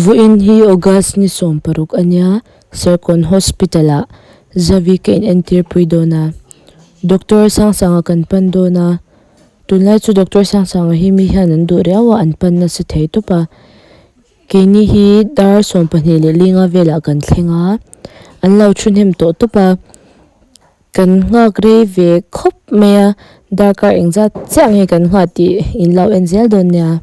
Vawiin hi August ni 16 a nia, Serkawn Hospital ah Zavi ka inentir pui dawn a, Doctor Sangsanga kan pan dawn a, tunlai chu Doctor Sangsanga hi mi hian an duh riau a, an pan nasa thei tawp a. Keini hi dar 25 velah kan thleng a, an lo thu hnem tawh tawp a, kan nghak rei ve khawp mai a, darkar engzat chiah nge kan nghah tih in lo en zel dawn nia.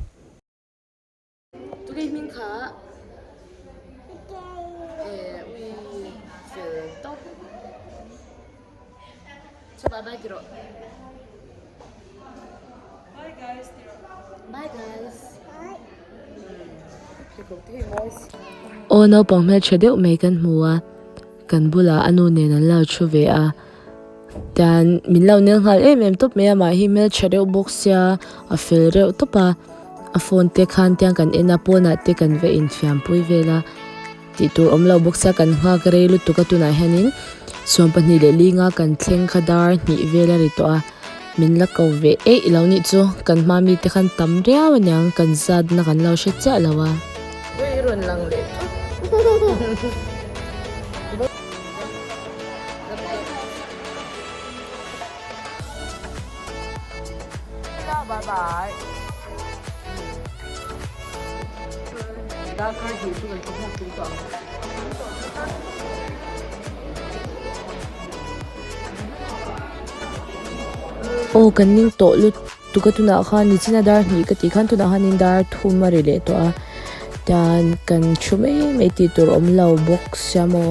Aw naupang hmeltha deuh mai kan hmu a kan bulah a nu nen an lo thu ve a tian min lo nel nghal em em tawp mai a mah hi hmeltha deuh bawk sia a fel reuh tawp a a phone te khan tiang kan en a pawnah te kan va infiam pui vel a tih tur awm lo bawk sia kan nghak rei lutuk a tunah hianin 25 kan thleng kha dar hnih vel a ri tawh a. Min la ko ve eih lo nih chu kan hma mite khan tam riau aniang kan zat na kan lo hre chiah lo a. Ui rawn lang leh thut. Bye bye. Darkar hnih chu kan thawmhnaw tum tawh ang. Aw kan ning tawh lutuk a tunah khan nichina dar hnih ka tih khan tunah khanin dar thum a ri leh tawh a tian kan thu mai mai tih tur awm lo bawk sia maw.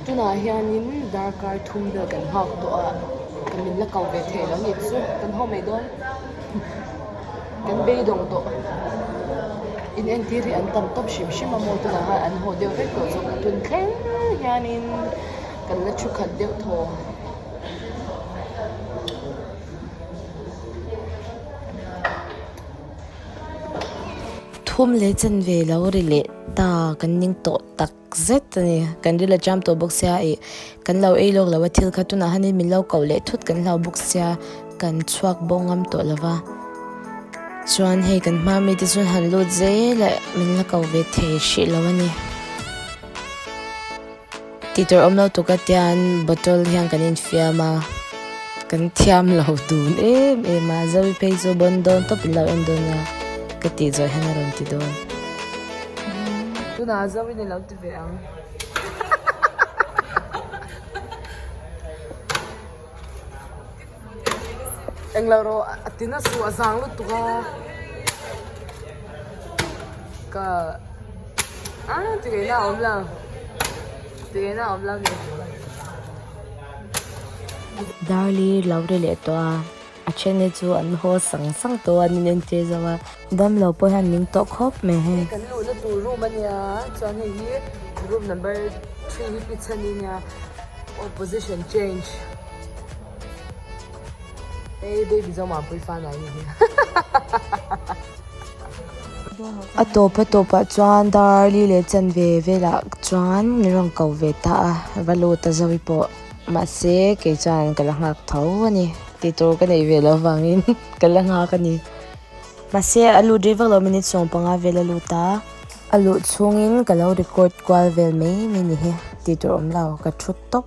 Tunah hianin darkar thum vel kan nghak tawh a kan min la ko ve thei lo nih chu kan haw mai dawn kan beidawng tawh in entir hi an tam tawp hrim hrim a maw tunah khan an haw deuh vek tawh zawk a tun thleng hianin. Kan la thu khat deuh thaw. Thum leh chan ve lo ri leh ta kan ning tawh tak zet a ni. Kan ril a jam tawh bawk sia ih kan lo ei lawk lo a thil kha tunah hianin min lo koh leh thut kan hlau bawk sia kan chhuak bawk ngam tawh lo va. Chuan hei kan hma mite chuan han lut zel a min la ko ve thei hrih lo a ni. Tih tur awm lo tuk a tian bottle hian kan infiam a kan thiam lo dun em em a zoe phei chu bawn dawn tawp in lo en dawn a ka tih zawh hian a rawn ti dawn. Tunah zoe in alo ti ve ang. Englo rawh a ti na suh a zang lutuk a ka a ti ngei na a awm lo ti ngei na a awm lo ni. Darli lo ri leh tawh a a then hi chu an haw sang sang tawh a an inentir zo a damlo pawh hian min tawh khawp mai hei. Kan luhna tur room a nia chuan hei hi room number three hi pichhan i nia aw position change. Hey baby zo mah pui fa nai ni hi. A tawp a tawpah chuan dar li leh chan ve velah chuan min rawn ko ve ta a, va lut a Zoe pawh mahse kei chuan ka la nghak tho a ni, tih tur ka neih ve loh avangin ka la nghak a ni. Mahse a lut rei vak lo minute 15 vel a lut a, a luh chhungin ka lo record kual vel mai mai ni hi, tih tur awm lo ka thu tawp.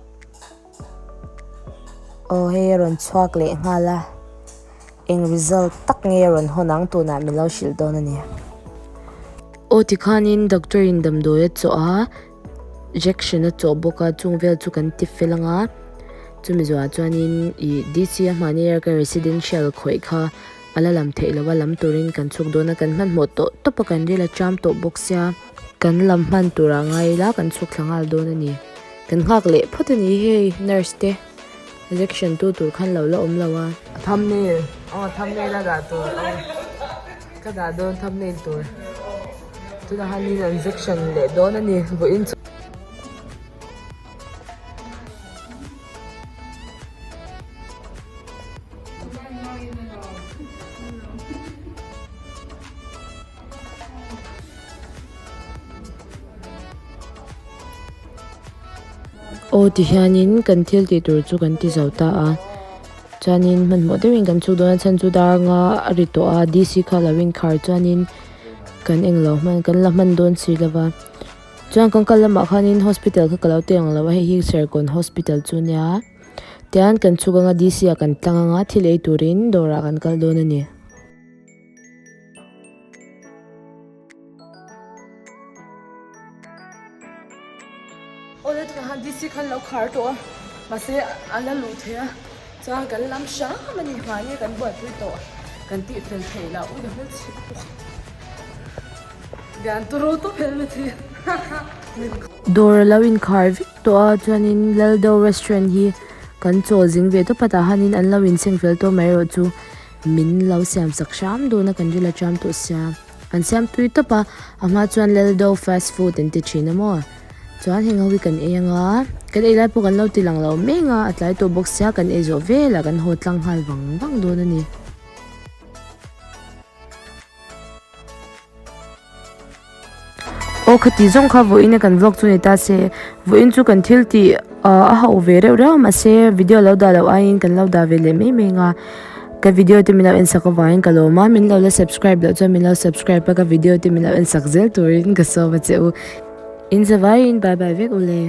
Aw hei a rawn chhuak leh nghal a, eng result tak nge a rawn hawn ang tunah min lo hrilh dawn a ni. Aw tikhanin doctor in damdawi a chawh a, injection a chawh bawk a chung vel chu kan ti fel ang a, chumi zawhah chuanin ih D_C a hmahni a ka residential khawih kha a la lam theih loh a lam turin kan chhuk dawn a, kan hmanhmawh tawh tawp a kan ril a cham tawh bawk sia, kan lam hman turah ngai ila kan chhuk thla nghal dawn a ni. Kan nghak leh phawt a ni hei nurse te injection tu tur khan lo la awm lo a. Thumbnail aw thumbnail a dah tur aw ka dah dawn thumbnail tur tunah hianin injection leh dawn a ni vawiin chu. Aw ti hianin kan thil tih tur chu kan ti zo ta a, chuanin hmanhmawh deuhin kan chhuk dawn a chhan chu dar anga a ri tawh a D C kha a lo inkhar chuanin kan englo hman kan la hman dawn si lo va chuan kan kal lamah khanin hospital kha ka lo ti ang lo a hei hi Serkawn hospital chu ania tian kan chhuk anga D C ah kan tlang anga thil ei turin dawrah kan kal dawn a ni. Awle tunah khan DC khan lo khar tawh a mahse a la luh theih a chuan kan lam hram a ni mahni kan buaipui tawh kan tih fel theih loh ui ka hmelchhe bawk lian turu tawp helmet hi Dawr a lo inkhar vek tawh a chuanin Laldo restaurant hi kan chawl zing ve tawp a tah hianin an lo inseng fel tawh mai erawh chu. Min lo siam sak hram dawn a kan ril a ṭam tawh sia. An siam tui tawp a, a hma chuan Laldo fast food an ti ṭhin a maw? Chuan heng ho hi kan ei anga, kan ei lai pawh kan lo ti lang lo meng a, a tlai tawh bawk sia kan ei zawh velah kan haw tlang nghal vang vang dawn a ni. Aw khati zawng kha vawiin a kan vlog chu ni ta se vawiin chu kan thil tih ah a hauh ve reuh reuh a mahse video lo dah loh aiin kan lo dah ve leh mai mai ang a ka video te min lo en sak avangin ka lawm a min lo la subscribe loh chuan min lo subscribe a ka video te min lo en sak zel turin ka sawm a che u in zavaiin bye bye vek ule.